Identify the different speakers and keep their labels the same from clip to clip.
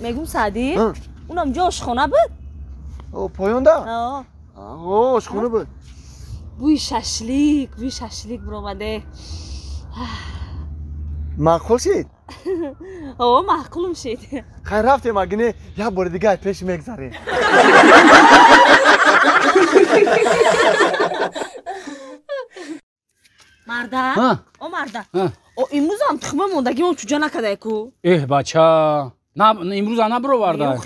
Speaker 1: Мегум Саъдӣ, унам ҷо ошхона буд?
Speaker 2: О, поёнда? О, ошхона буд.
Speaker 1: Бӯи шашлик, бӯи шашлик биромаде.
Speaker 2: Маъқул шид?
Speaker 1: О, маъқулум шид.
Speaker 2: Хайр, рафтем, агине як бори дига пеш мегзарем.
Speaker 1: Марда, о марда, о имрӯзам тухма мондагимон чуҷа накардай ку?
Speaker 3: Эҳ, бача, имрӯзам набироварда.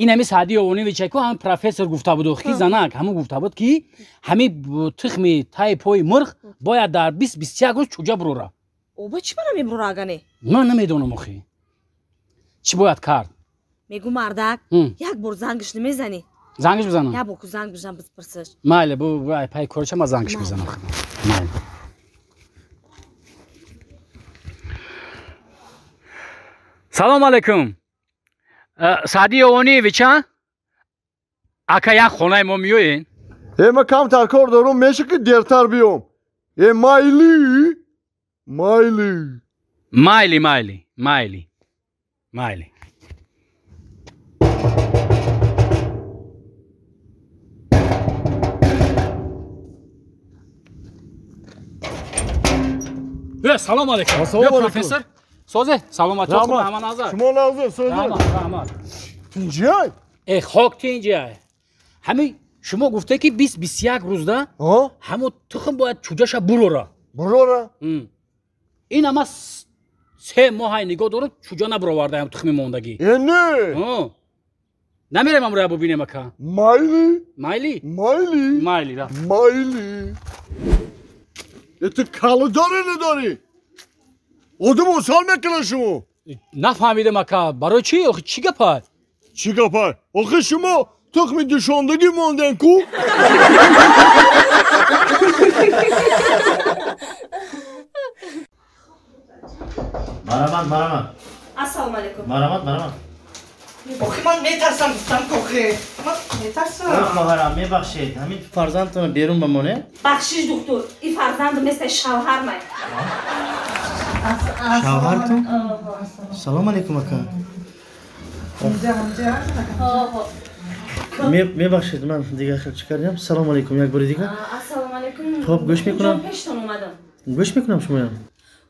Speaker 3: Ин ҳами Саъди Овоневича ку, ҳам профессор гуфта буд, ки занак ҳамун гуфта буд, ки ҳами тухми таи пои мурғ бояд дар 20-21 рӯз чуҷа бирора.
Speaker 1: Оба чӣ бара мебирора агане?
Speaker 3: Ман намедонам охи. Чӣ бояд кард?
Speaker 1: Мегӯ мардак, як бор зангиш намезанӣ?
Speaker 3: Зангиш бизанам?
Speaker 1: Як бор ку занг бизан, бипурсиш.
Speaker 3: Майли, бу пай корча ма зангиш бизанам. Майли. Салом алейкум. Саъди Овониевич, а? Ака, як хонаи мо меоен?
Speaker 2: Э, ма камтар кор дорум, меша ки дертар биём. Э, майли? Майли.
Speaker 3: Майли, майли, майли. Майли. Э, салом алейкум.
Speaker 2: Салом алейкум.
Speaker 3: Профессор. Созе, саломатӣ, хуб, ҳама назар.
Speaker 2: Шумо нағзед, созе.
Speaker 3: Раҳмат, раҳмат.
Speaker 2: Тинҷиай?
Speaker 3: Э, хок тинҷиай. Ҳами шумо гуфте ки 20-21 рӯзда ҳамо тухм бояд чуҷаша бурора.
Speaker 2: Бурора?
Speaker 3: Ин ама 3 моҳай нигоҳ дорам, чуҷа набуровардаям тухми мондагӣ.
Speaker 2: Э, не.
Speaker 3: Намерем амроя бубинем, ака?
Speaker 2: Майли.
Speaker 3: Майли?
Speaker 2: Майли.
Speaker 3: Майли, рафт.
Speaker 2: Майли. Э, ту калодоре надорӣ? Одам осол мекунад шумо.
Speaker 3: Нафаҳмидам, ака, барои чӣ? Охи чӣ гапа?
Speaker 2: Чӣ гапа? Охи шумо тухми душондагӣ монден ку?
Speaker 4: Марамат, марамат.
Speaker 1: Ассалому алайкум.
Speaker 4: Марамат, марамат.
Speaker 5: Охи ман метарсам, гуфтам ки охи. Ман метарсам.
Speaker 4: Хоҳарам, мебахшед. Ҳамин фарзандтонро берун бамонед?
Speaker 1: Бахшиш, духтур. Ин фарзандам нест, шавҳар май.
Speaker 4: Шавҳартон? Салом алейкум, ака. Мебахшед, ман дигар хел чӣ кардам? Салом алейкум, як бори дигар.
Speaker 1: Ассалому алейкум.
Speaker 4: Хоб, гӯш мекунам.
Speaker 1: Пештон омадам.
Speaker 4: Гӯш мекунам шумоям.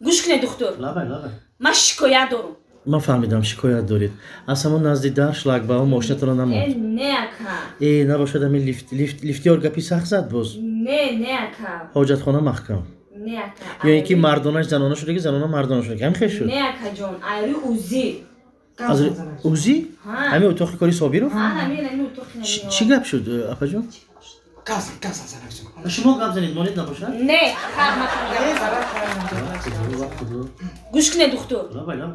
Speaker 1: Гӯш кунед, духтур.
Speaker 4: Лабай, лабай.
Speaker 1: Ман шикоят дорам.
Speaker 4: Ман фаҳмидам, шикоят доред. Аз ҳамон назди дар шлагбаум мошинатонро намонд.
Speaker 1: Э, не, ака.
Speaker 4: Э, набошад ҳамин лифтёр гапи сахт зад боз?
Speaker 1: Не, не, ака.
Speaker 4: Ҳоҷатхона маҳкам.
Speaker 1: Не, ака.
Speaker 4: Ё ин ки мардонаш занона шуда, ки занона мардона шуда, ҳам хел шуд?
Speaker 1: Не, акаҷон, айри УЗИ.
Speaker 4: Аз УЗИ? Ҳамин утоқи кори Собиров?
Speaker 1: Ҳамин утоқи.
Speaker 4: Чӣ гап шуд, апаҷон?
Speaker 5: Гап зан.
Speaker 4: Шумо гап занед, монед набошад?
Speaker 1: Не, гӯш кунед, духтур.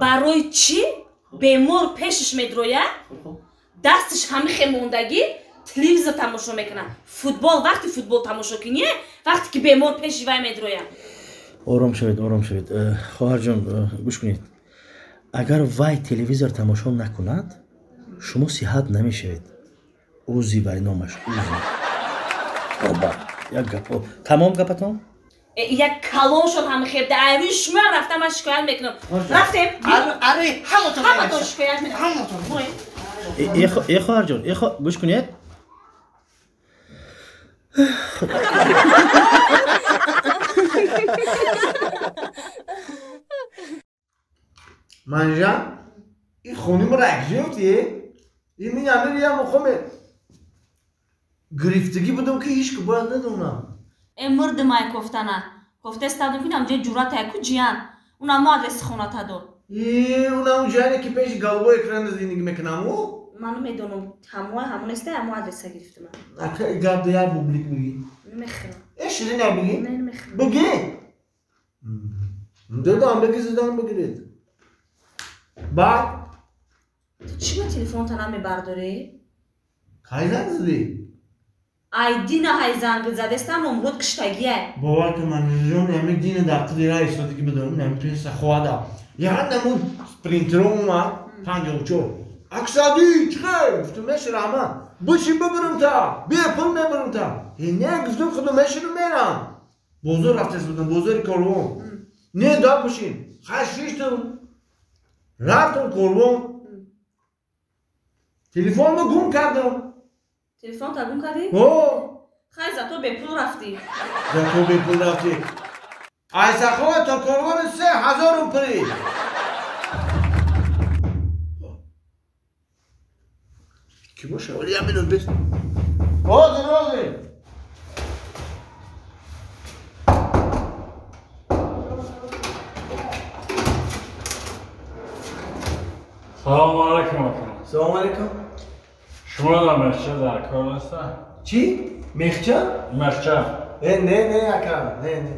Speaker 1: Барои чӣ бемор пешаш медрояд, дасташ ҳамихе мондагӣ телевизор тамошо мекунад? Футбол, вақти футбол тамошо кунӣ, вақте ки бемор пеши вай медрояд.
Speaker 4: Ором шавед, ором шавед. Хоҳарҷон, гӯш кунед. Агар вай телевизор тамошо накунад, шумо сиҳат намешавед. Узи вай номаш, узи. Оба, як гап. Тамом гапатон?
Speaker 1: Як калон шуд ҳами хебда. Айрӯи шумо рафтам, ман шикоят мекунам. Рафтем.
Speaker 5: Аре, ҳаматон.
Speaker 1: Ҳаматон шикоят мекунам.
Speaker 5: Ҳаматон.
Speaker 4: Э, хоҳарҷон, э, гӯш кунед.
Speaker 2: Манжа, ин хоним ракжиёфти? Ин минамир я мухоме гирифтагӣ будам ки ҳеч ки бояд надонам.
Speaker 1: Э, мурдимай кофтана. Кофтестадум ки намҷа ҷурата яку ҷиян. Унамо адреси хоната дод.
Speaker 2: Э, унам ҷияне ки пеши голубой экран зиндагӣ мекунам ӯ?
Speaker 1: Ман намедонам. Ҳамои ҳамон неста, ҳамо адреса гирифтам.
Speaker 2: Ака, гап да як бублик бигӣ.
Speaker 1: Намехӯрам.
Speaker 2: Э, ширин як бигӣ?
Speaker 1: Не, намехӯрам.
Speaker 2: Бигӣ? Додам, бигӣ, зудан бигиред. Баъд?
Speaker 1: Ту чӣ ба телефонта намебардорӣ?
Speaker 2: Кай занг задӣ?
Speaker 1: Ай дина ҳай занг задестам, номрод киштагиай.
Speaker 2: Бовар кун, манижон, ҳами дина дар қиди ра истодагӣ бидорам, ҳами преса хоҳада. Як намуд спринтеро омад, 54. Аксади, чӣ хел? Гуфтум, меши раҳмат. Бишин бибирам та, бепул мебирам та. Э, не, гуфтум, худо мешинам мерам. Бозор рафтес будам, бозори корвон. Не, да бишин. Хай шиштам. Рафтам корвон. Телефонро гум кардам.
Speaker 1: Телефонта гум кардӣ?
Speaker 2: О!
Speaker 1: Хай, зато бепул рафтӣ.
Speaker 2: Зато бепул рафтӣ. Ай Сахова то корвони 3000 рупли. Ки боша? Оли як минут бес. Ҳозир, ҳозир.
Speaker 6: Салом алейкум ака.
Speaker 4: Салом алейкум.
Speaker 6: Шумо дар мехча дар кор нестед?
Speaker 4: Чӣ? Мехча?
Speaker 6: Мехча.
Speaker 4: Не, не, ака, не, не.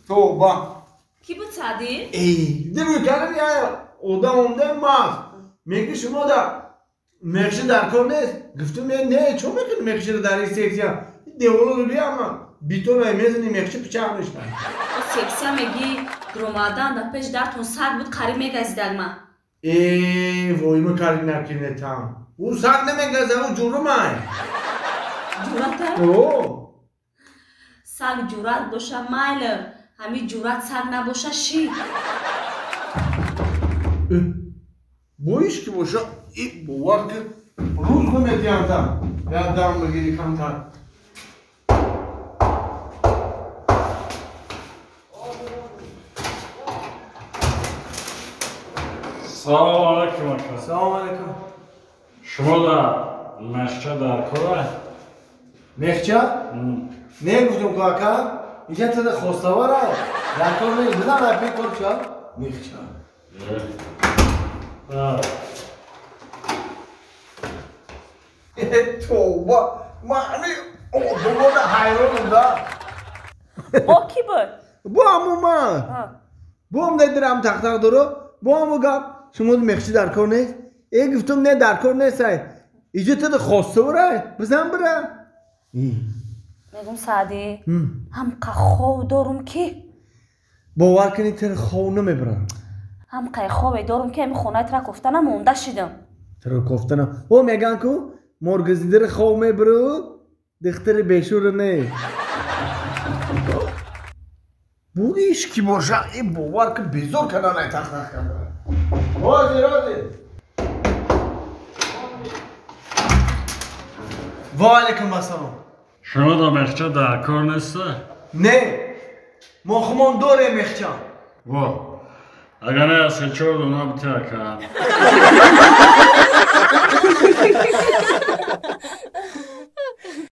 Speaker 2: Тавба.
Speaker 1: Ки буд Саъдӣ?
Speaker 2: Эй, дилӯ кардам я одам омда маст. Меги шумо дар мехча дар кор нест? Гуфтум не, чо мекунӣ мехчаро дар ин сексия? Деволоро биама. Битона мезани мехча пичақ мешавад.
Speaker 1: Сексия меги дромадан дар пеш дартон саг буд қариб мегазидад ма.
Speaker 2: Э, войма кари накинетам. Ӯ саг намегазад, ӯ ҷурумай.
Speaker 1: Ҷурата?
Speaker 2: О.
Speaker 1: Саг ҷурат боша майли, ҳамин ҷурат саг набоша ши.
Speaker 2: Боиш ки боша, и бовар ки рӯз наметиҳам там. Як дам бигири камтар.
Speaker 6: Салом алейкум ака.
Speaker 4: Салом алейкум.
Speaker 6: Шумо дар мехча дар кор?
Speaker 4: Мехча? Не гуфтум ку ака, инҷа тада хоставара. Дар кор нест. Бизан апи кор ча? Мехча.
Speaker 2: Тавба, ман ҳамин одамода ҳайронам да.
Speaker 1: Бо ки буд?
Speaker 2: Бо ҳамун ман. Бо ҳам дирам тақтақ доро. Бо ҳамун гап. Шумо мехчи дар кор нест? Э, гуфтум не, дар кор нест ай. Иҷо тада хоставара, бизан бира.
Speaker 1: Мегум Саъдӣ, ҳамқа хов дорум ки.
Speaker 2: Бовар кунӣ тара хов намебарам.
Speaker 1: Ҳамқай хове дорум ки ҳамин хонаи тара кофтана монда шидам.
Speaker 2: Тара кофтана. О, меган ку моргазидара хов мебару, духтари бешура не. Буиш ки боша, и бовар ки безор кадан ай тахтах карда. Ҳозир, ҳозир.
Speaker 4: Ва алейкум ассалом.
Speaker 6: Шумо дар мехча дар кор нестед?
Speaker 4: Не, мо хумон дорем мехча.
Speaker 6: Во, агар не, се чор дона бите ака.